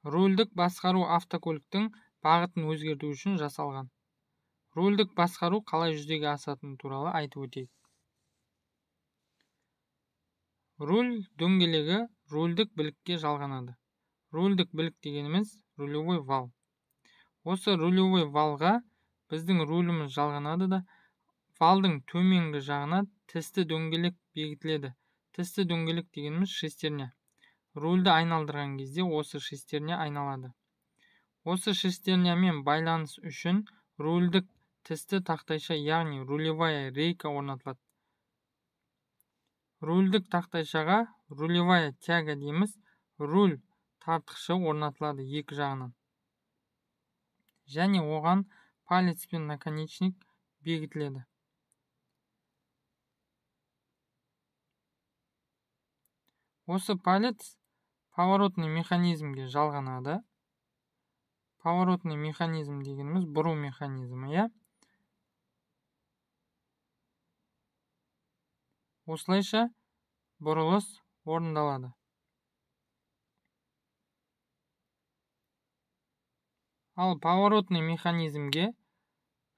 Рульдік басқару автокөліктің бағытын өзгерту үшін жасалған. Рульдік басқару қалай жүзеге асатыны туралы айтып өтейік. Руль дөңгелегі рульдік білікке жалғанады. Рульдік білік дегеніміз рулевой вал. Осы рулевой валға біздің руліміз жалғанады да, валдың төменгі жағына тісті дөңгелек бекітіледі. Тісті дөңгелек дегеніміз шестерня. Рульді айналдырған кезде осы шестерня айналады. Осы шестернямен байланыс үшін рульдік тісті тақтайша, яғни рулевая рейка орнатылады. Рульдік тақтайшаға рулевая тяга дейміз, руль тартқышы орнатылады екі жағынан. Және оған палец пен наконечник бекітіледі. Осы палец поворотный механизмге жалғанады. Поворотный механизм дегеніміз бұру механизмі, иә? Осылайша бұрылыс орындалады. Ал поворотный механизмге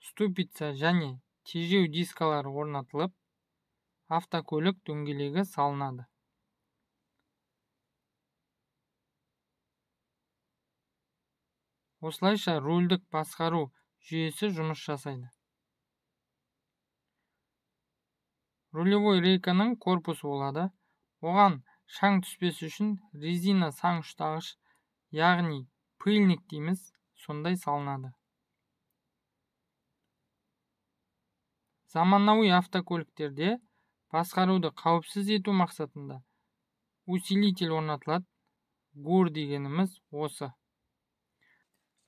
ступица және тежеу дискалары орнатылып, автокөлік дөңгелегі салынады. Осылайша рульдік басқару жүйесі жұмыс жасайды. Рулевой рейканың корпусы болады. Оған шаң түспес үшін резина саң ұштағыш, яғни пыльник дейміз, сондай салынады. Заманауи автокөліктерде басқаруды қауіпсіз ету мақсатында усилитель орнатылады. ГУР дегеніміз осы.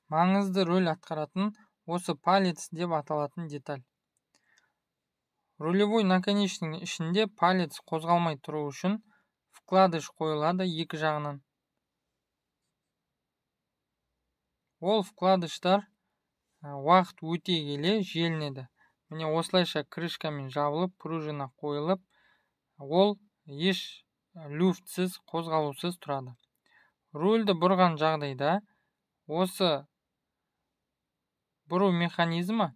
Маңызды рөл атқаратын осы палец деп аталатын деталь. Рулевой наконечниктің ішінде палец қозғалмай тұру үшін вкладыш қойылады екі жағынан. Ол вкладыштар уақыт өте келе желінеді. Міне осылайша крышкамен жабылып, пружина қойылып, ол еш люфтсіз, қозғалусыз тұрады. Рульді бұрған жағдайда осы бұру механизмі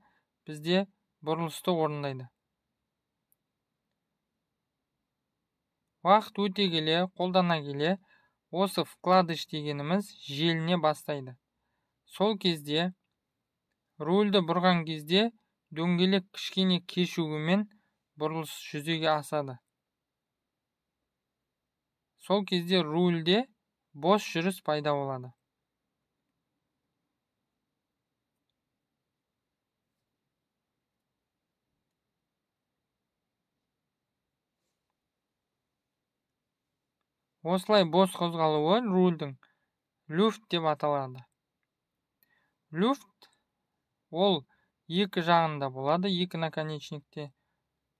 бізде бұрылысты орындайды. Уақыт өте келе, қолдана келе, осы вкладыш дегеніміз желіне бастайды. Сол кезде рульді бұрған кезде дөңгелек кішкене кешігумен бұрылыс жүзеге асады. Сол кезде рульде бос жүріс пайда болады. Осылай бос қозғалуы рульдің люфт деп аталады. Люфт ол екі жағында болады, екі наконечникте,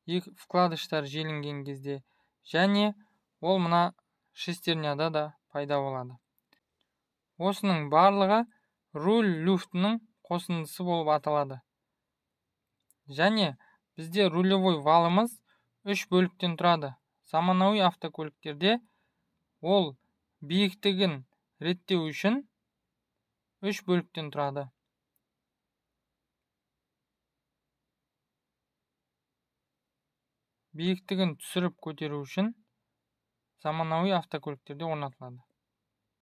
екі вкладыштар желінген кезде, және ол мына шестерняда да пайда болады. Осының барлығы руль люфтінің қосындысы болып аталады. Және бізде рулевой валымыз үш бөліктен тұрады. Заманауи автокөліктерде ол биіктігін реттеу үшін үш бөліктен тұрады. Биіктігін түсіріп көтеру үшін заманауи автокөліктерде орнатылады.